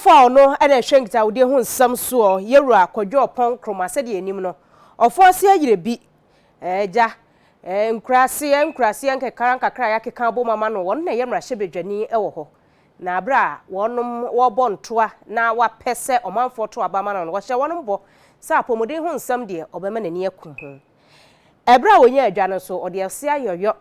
Ɔmanfoɔ a ɔno na ɛhwɛ nkitahodie ho nsɛm soɔ, Yɛwura Kwadwo Ɔpɔn Nkrumah sɛdeɛ yɛnim no, Ɔfoase ayerɛ bi, Agya, nkuraseɛ nkuraseɛ nkekra nkakra a yɛakeka abom ama no, ɔno na ɛyɛ mmarahyɛbadwani wɔ hɔ. Na berɛ a wɔnom wɔrebɔ ntoa na wɔapɛ sɛ ɔmanfoɔ to aba ma no no, wɔhyɛɛ wɔnom bɔ sɛ apɔmuden ho nsɛm deɛ ɔbɛma n'ani aku ho. Ɛberɛ a ɔnyaa adwa no nso, ɔde ɔse ayɔyɔ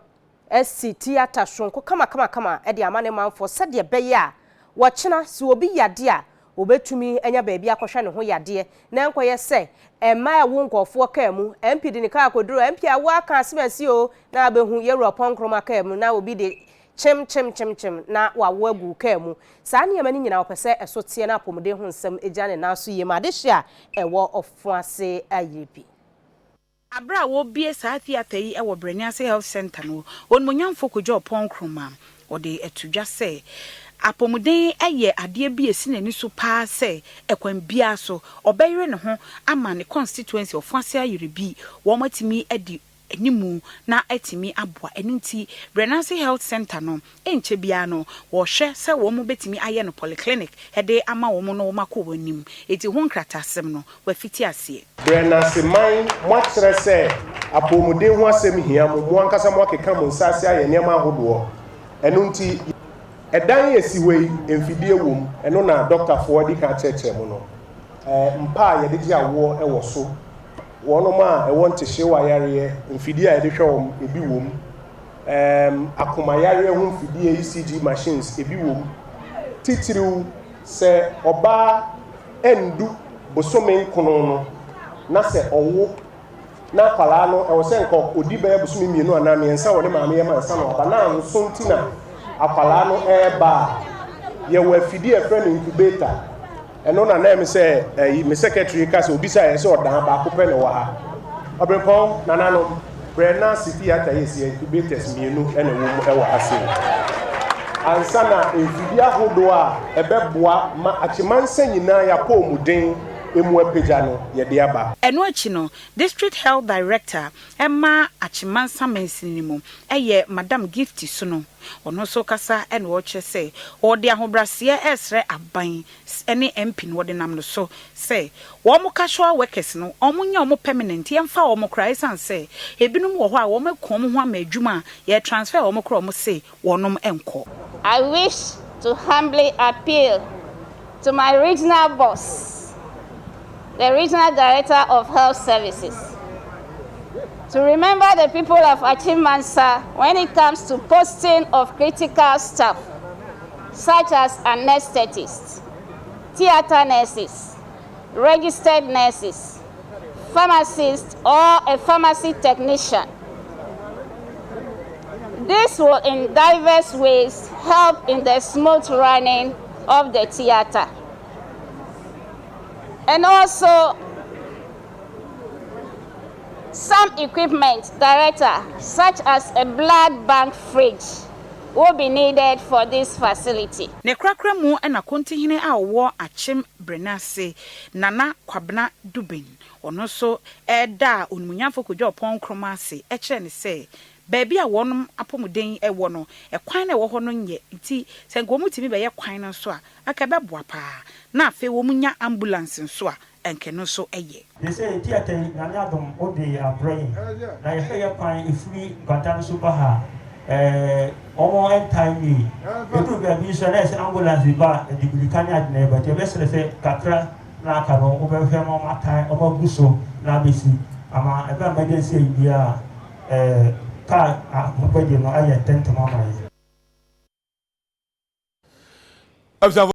asi theatre soronko kamakamakama de ama ne manfoɔ sɛdeɛ ɛbɛyɛ a wɔkyena sɛ obi yadeɛ a wɔbɛtumi anya baabi akɔhwɛ ne ho yadeɛ na ɛnkɔyɛ sɛ mmaa ɛwo nkurɔfoɔ kaa mu, MP de ne kaa kɔduru MP a woaka asem asi o na abɛhu Yɛwura Ɔpɔn Nkrumah kaa mu na obi de kyem kyem kyem kyem na wawo agu wo kaa mu. Saa nneɛma no nyinaa wɔpɛ sɛ ɛso teɛ na apɔmuden ho nsɛm gya ne nan so yie ma adehye a ɛwɔ ɔfo ase ayere bi. Bere a wɔrebue saa theatre yi wɔ Brɛniase Health Centre no, Onimuonyamfo Kojo Oppong Nkrumah, ɔde ato dwa sɛ, apɔmuden yɛ adeɛ bi a ɛsi n'ani so paa sɛ ɛkwan biara so ɔbɛyere ne ho ama ne constituency Ɔfoase Ayerɛbi wɔn atumi adi animu na atumi aboa. Ɛno nti Brɛniase Health Centre no nkyɛ biara no wɔhwɛ sɛ wɔn bɛtumi ayɛ no polyclinic de ama wɔn na wɔn akɔ wɔn anim. Eti ho nkrataasɛm no wɔafiti aseɛ. Brɛnase man, moakyerɛ sɛ apɔmuden ho asɛm hia mo, mo ankasa moakeka mo nsa ase ayɛ nneɛma ahodoɔ. Ɛno nti, ɛdan esi hɔ yi, mfidie wɔ mu, ɛno na dɔktafoɔ adi kan akyerɛkyerɛ mu no. Mpa a yɛde gye awoɔ wɔ so, wɔnom a ɛwɔ ntehyeewa yareɛ, mfidie a yɛde hwɛ wɔn, ebi wɔ mu. Akoma yareɛ ho mfidie, ECG machines, ebi wɔ mu. Titiriw, sɛ ɔbaa ndu bosome 9 no, na sɛ ɔwo na akwaraa no ɛwɔ sɛ nka odi bɛyɛ bosome 2 anaa 3 wɔ ne maame yɛ ma nsa na ɔba na nso nti na akwaraa no ɛreba a, yɛwɔ afidie a yɛfrɛ no incubator. Ɛno na nan mi sɛ ɛyi me secretary ka sɛ obisa yɛ sɛ ɔdan baako pɛ na ɛwɔ ha. Ɔbɛnpɔn nananom, Brɛnase theatre yɛ si incubators 2 ɛna ɛwɔ mu ɛwɔ ha sei ansa na mfidie ahodoɔ a ɛbɛboa ma Akyemansa nyinaa yɛapɔ ɔmuden emu apagya no yɛde aba. Ɛno akyi no, District Health Director ɛma Akyemansa mansini no mu ɛyɛ Madam Gifty so no, ɔno nso kasa ɛna ɔrekyerɛ sɛ ɔde ahobrɛaseɛ ɛresrɛ aban ne MP no wɔde nam no so sɛ wɔn casual workers no wɔn nyɛ wɔn permanent, yɛmfa wɔn koraa, ɛsiane sɛ ebinom wɔ hɔ a wɔn aku wɔn ho ama adwuma a yɛ transfer wɔn koraa, wɔn se wɔnom nkɔ. I wish to humbly appeal to my regional boss, the Regional Director of Health Services, to remember the people of Achimansa when it comes to posting of critical staff, such as anesthetists, theater nurses, registered nurses, pharmacists, or a pharmacy technician. This will in diverse ways help in the smooth running of the theater. And also, some equipment, Director, such as a blood bank fridge, will be needed for this facility. Ne korakora mu ɛna kontihene a ɔwɔ Akyem Brɛnase, Nana Kwabena Dubin, ɔno nso ɛda a Onimonyamfo Kodwo Ɔpɔn Nkrumah ase ɛkyerɛ ne sɛ baabi a wɔnom apɔmuden ɛwɔ no, ɛkwan na ɛwɔ hɔ no nyɛ, nti sɛ nka wɔn tumi bɛyɛ kwan no nso a aka ɛbɛboa paa, na afei wɔn nya ambulance nso a ɛnkɛ no nso ɛyɛ. De sɛ theatre yi, Nyame adom, wode abrɛ yɛn na yɛhwɛ yɛ kwan ɛfiri nkwanta no so ba ha, wɔn ntae nie ɛduru baabi nso na ɛsɛ ambulance bi ba a ɛde mirika ne ade na ɛba, nti ɛbɛsrɛ sɛ kakra na aka no wobɛhwɛ ma ɔmo atae ɔmo agu so na abɛsi ama ɛbɛ emergency ayi biara kaa ahobɛgye no ayɛ ntɛntɛm ama yɛ. Abusuafo.